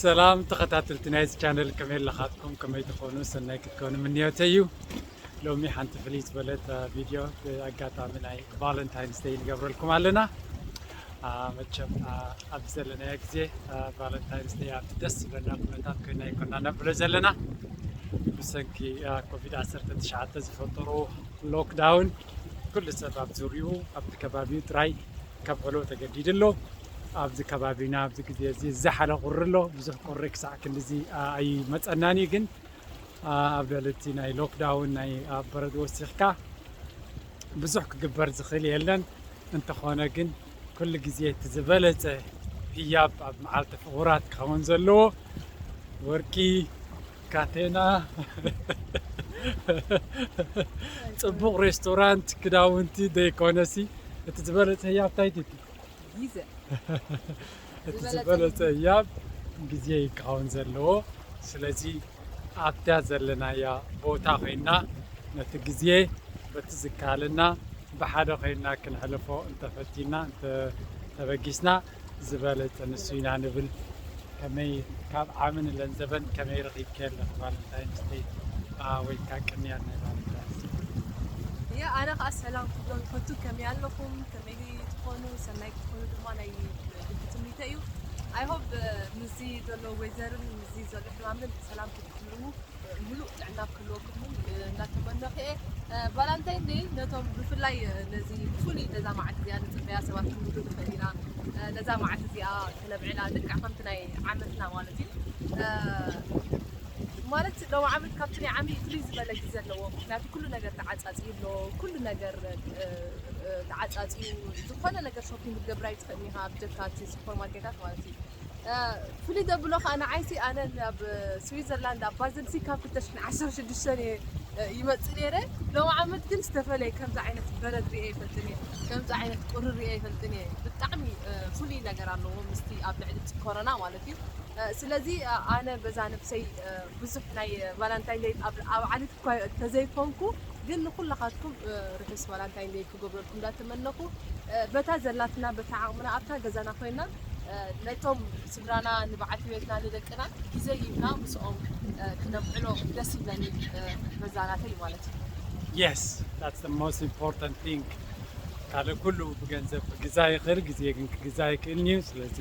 ሰላም ተኸታተልቲ ናይዚ ቻነል፣ ከመይ ኣለኻትኩም? ከመይ ትኾኑ? ሰናይ ክትኮኑ ምንዮተይ እዩ። ሎሚ ሓንቲ ፍልይ ዝበለት ቪድዮ ብኣጋጣሚ ናይ ቫለንታይንስ ደይ ንገብረልኩም ኣለና። መቸም ኣብዚ ዘለናዮ ግዜ ቫለንታይንስ ደይ ኣብቲ ደስ ዝበለና ኩነታት ኮይና ኣይኮና ነብሎ ዘለና። ብሰንኪ ኮቪድ ዓሰርተ ትሽዓተ ዝፈጠሮ ሎክዳውን ኩሉ ሰብ ኣብ ዙሪኡ ኣብቲ ከባቢኡ ጥራይ ከብዕሎ ተገዲዱ ኣሎ። ኣብዚ ከባቢና ኣብዚ ግዜ እዚ ዝዛሓለ ቁሪ ኣሎ። ብዙሕ ቁሪ ክሳዕ ክንድዚ ኣይመፀናን እዩ፣ ግን ኣብ ልዕሊ እቲ ናይ ሎክዳውን ናይ ኣብ በረድ ወሲኽካ ብዙሕ ክግበር ዝኽእል የለን። እንተኾነ ግን ኩሉ ግዜ እቲ ዝበለፀ ህያብ ኣብ መዓልቲ ፍቑራት ክኸውን ዘለዎ ወርቂ፣ ካቴና፣ ፅቡቕ ሬስቶራንት፣ ክዳውንቲ ዘይኮነሲ እቲ ዝበለፀ ህያብ እንታይ ትብሉ? ግዜ እቲ ዝበለፀ ህያብ ግዜ ክኸውን ዘለዎ። ስለዚ ኣብታ ዘለናያ ቦታ ኮይና ነቲ ግዜ በቲ ዝከኣለና ብሓደ ኮይና ክንሕልፎ እንተፈቲና እንተተበጊስና ዝበለፀ ንሱ ኢና ንብል። ከመይ ካብ ዓምን ለንዘበን ከመይ ረኺብኪ ኣለኺ ቫለንታይንስ ደይ ወይ ከዓ ቅንያት ናይ ቫለንታይንስ ደይ? ያ ኣነ ከዓ ሰላም ክብሎም ይፈቱ። ከመይ ኣለኹም? ከመይ ትኾኑ? ሰናይ ክትኾኑ ድማ ናይ ልቢ ትምኒተ እዩ። I hope ምስዚ ዘሎ ዌዘርን ምስዚ ዘሎ ሕማምን ሰላም ክትህልዉ ሙሉእ ጥዕና ክህልወኩም እውን እናተመነኹ እየ። ቫላንታይን ደይ ነቶም ብፍላይ ነዚ ብፍሉይ ነዛ መዓልቲ እዚኣ ንፅበያ ሰባት ክንብሉ ንኽእል ኢና። ነዛ መዓልቲ እዚኣ ክነብዕላ ልክዕ ከምቲ ናይ ዓመትና ማለት እዩ። ማለት ሎም ዓመት ካብቲ ናይ ዓሚ ፍልይ ዝበለ ግዜ ኣለዎ። ምክንያቱ ኩሉ ነገር ተዓፃፂዩ ኣሎ። ኩሉ ነገር ተዓፃፂዩ፣ ዝኾነ ነገር ሾፒንግ ክትገብር ኣይትኽእልን ኢኻ ብጀካ እቲ ሱፐርማርኬታት ማለት እዩ። ፍልይ ዘብሎ ከዓ ንዓይሲ ኣነ ኣብ ስዊዘርላንድ ኣብ ባዘልሲ ካብ ክልተ ሽሕን ዓሰርተ ሽዱሽተን እየ ይመፅእ ነይረ። ሎም ዓመት ግን ዝተፈለየ ከምዚ ዓይነት በረድ ሪኤ ይፈልጥን እየ፣ ከምዚ ዓይነት ቁሪ ሪኤ ይፈልጥን እየ። ብጣዕሚ ፍሉይ ነገር ኣለዎ ምስቲ ኣብ ልዕሊ እቲ ኮሮና ማለት እዩ። ስለዚ ኣነ በዛ ነብሰይ ብዙሕ ናይ ቫላንታይን ደይ ኣብ ዓሌት እኳ ተዘይኮንኩ ግን ንኩላኻትኩም ርሑስ ቫላንታይን ደይ ክገብረልኩም እንዳተመነኹ በታ ዘላትና በታ ዓቕምና ኣብታ ገዛና ኮይና ነቶም ስድራና ንበዓልቲ ቤትና ንደቅና ግዜ ሂብና ምስኦም ክነብዕሎ ደስ ይብለኒ በዛ ናተይ ማለት እዩ። Yes, that's the most important thing። ካልእ ኩሉ ብገንዘብ ክግዛ ይኽእል፣ ግዜ ግን ክግዛ ይክእልን እዩ። ስለዚ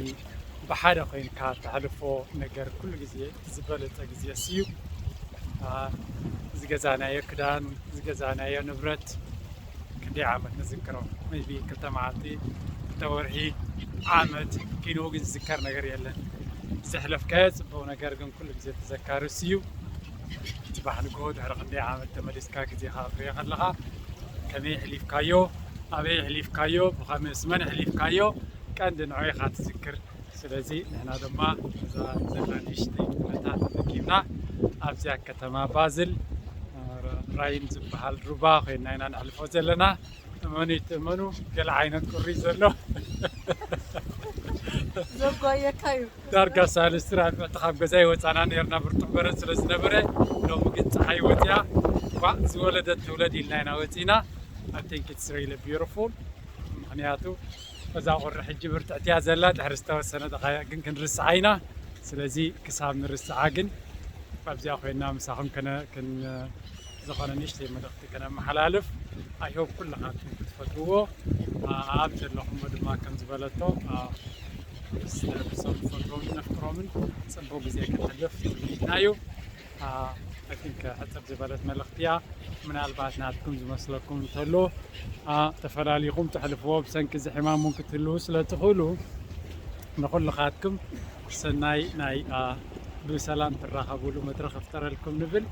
ብሓደ ኮይንካ ተሕልፎ ነገር ኩሉ ግዜ ዝበለፀ ግዜ እዩ። ዝገዛናዮ ክዳን፣ ዝገዛናዮ ንብረት ክንደይ ዓመት ንዝክሮ? ቢ ክልተ መዓልቲ፣ ክልተ ወርሒ፣ ዓመት ኪንኡ ግን ዝዝከር ነገር የለን። ዘሕለፍካዮ ፅቡቕ ነገር ግን ኩሉ ግዜ ተዘካርስ እዩ። ፅባሕ ንግሆ ድሕሪ ክንደይ ዓመት ተመሊስካ ግዜኻ ክትሪኦ ከለኻ ከመይ ኣሕሊፍካዮ፣ ኣበይ ኣሕሊፍካዮ፣ ብኸመይስ መን ኣሕሊፍካዮ፣ ቀንዲ ንዑ ኢኻ ትዝክር። ስለዚ ንሕና ድማ እዛ ዘላ ንእሽተይ ኩነታት ተጠቂምና ኣብዚኣ ከተማ ባዝል ራይን ዝበሃል ሩባ ኮይና ኢና ነሕልፎ ዘለና። እመኑ ይትእመኑ ገለ ዓይነት ቁሪ ዘሎ ዘጓየካ እዩ። ዳርጋ ሳልስቲ ራብዕቲ ካብ ገዛ ይወፃና ነርና ብርቱዕ በረድ ስለ ዝነበረ ሎሚ ግን ፀሓይ ወፅያ ኳዕ ዝወለደት ትውለድ ኢልና ኢና ወፂና። I think it's really beautiful። ምክንያቱ እዛ ቁሪ ሕጂ ብርትዕቲ እያ ዘላ፣ ድሕሪ ዝተወሰነ ደቃይቕ ግን ክንርስዓ ኢና። ስለዚ ክሳብ ንርስዓ ግን ኣብዚኣ ኮይና ምሳኹም ዝኾነ ንእሽተይ መልእኽቲ ከነመሓላልፍ። I hope ኩልኻትኩም ክትፈትውዎ ኣብ ዘለኹሞ ድማ ከም ዝበለቶ ምስ ነብሶም ንፈትዎምን ነፍቅሮምን ፅቡቅ ግዜ ክነሕልፍ ትምኒትና እዩ። I think ሕፅር ዝበለት መልእኽቲ እያ። ምናልባት ናትኩም ዝመስለኩም እንተሎ ተፈላሊኹም ተሕልፍዎ ብሰንኪ እዚ ሕማም እውን ክትህልዉ ስለ ትኽእሉ ንኹልኻትኩም ሰናይ ናይ ብሰላም ትራኸብሉ መድረኽ ይፍጠረልኩም ንብል።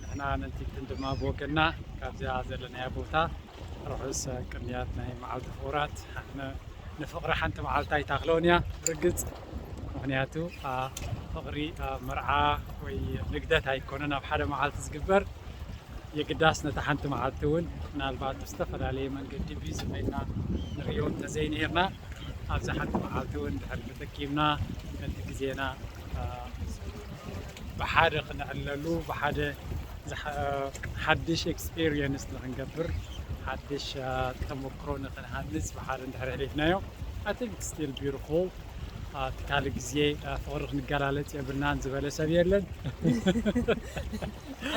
ንሕና ነንቲትን ድማ ብወገንና ካብዚኣ ዘለናያ ቦታ ርሑስ ቅንያት ናይ መዓልቲ ፍቑራት። ንፍቕሪ ሓንቲ መዓልቲ ኣይታኽሎን እያ ርግጽ። ምኽንያቱ ፍቕሪ መርዓ ወይ ልግደት ኣይኮነን ኣብ ሓደ መዓልቲ ዝግበር። የግዳስ ነታ ሓንቲ መዓልቲ እውን ምናልባት ብዝተፈላለየ መንገዲ ቢዚ ኮይና ንርእዮ እንተዘይነይርና ኣብዚ ሓንቲ መዓልቲ እውን ድሕር ተጠቂምና ነቲ ግዜና ብሓደ ክነዕለሉ ብሓደ ሓድሽ ኤክስፔሪየንስ ንክንገብር ሓድሽ ተመክሮ ንክንሃንፅ ብሓደ እንድሕር ኣሕሊፍናዮ I think it's still beautiful። ኣብቲ ካልእ ግዜ ፍቕሪ ክንገላለጽ የብልናን ዝበለ ሰብ የለን።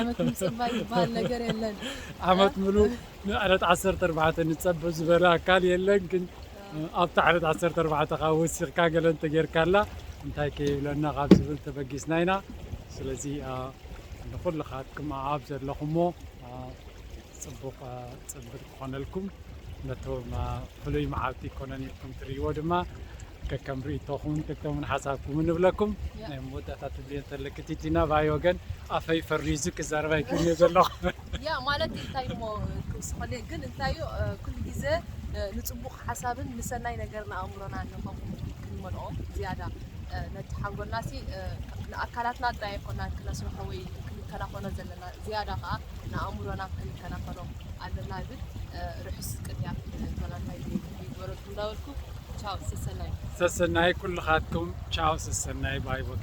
ዓመት ምጽባይ ዝበሃል ነገር የለን። ዓመት ምሉእ ንዕለት ዓሰርተ ኣርባዕተ ንጸበ ዝበለ ኣካል የለን። ግን ኣብታ ዕለት ዓሰርተ ኣርባዕተ ካብ ወሲኽካ ገለ እንተጌርካላ እንታይ ከይብለና ካብ ዝብል ተበጊስና ኢና። ስለዚ ንኹልኻትኩም ኣብ ዘለኹሞ ጽቡቕ ጽብር ክኾነልኩም፣ ነቶም ፍሉይ መዓልቲ ይኮነን ኢልኩም ትርእይዎ ድማ ከከም ርእይቶኹምን ከከምን ሓሳብኩምን ንብለኩም። ናይ መወዳእታ ትብልዮ እንተለኪ ቲቲና፣ ብኣይ ወገን ኣፈይ ፈሪዙ ክዛረብ ኣይክእልን እየ ዘለኹ። ያ ማለት እንታይ እሞ ክውስኸለይ ግን እንታይ እዩ ኩሉ ግዜ ንጽቡቕ ሓሳብን ንሰናይ ነገር ንኣእምሮና ንኸም ክንመልኦ ዝያዳ ነቲ ሓንጎልና ሲ ንኣካላትና ጥራይ ኣይኮናን ክነስርሖ ወይ ክንከናኸኖ ዘለና ዝያዳ ከዓ ንኣእምሮና ክንከናኸኖ ኣለና ብል ርሑስ ቅንያት ቶናታይ ይግበረልኩም እንዳበልኩ ቻው ሰሰናዩ። ሰሰናይ ኩልኻትኩም ቻው። ሰሰናይ ባይ ወገን።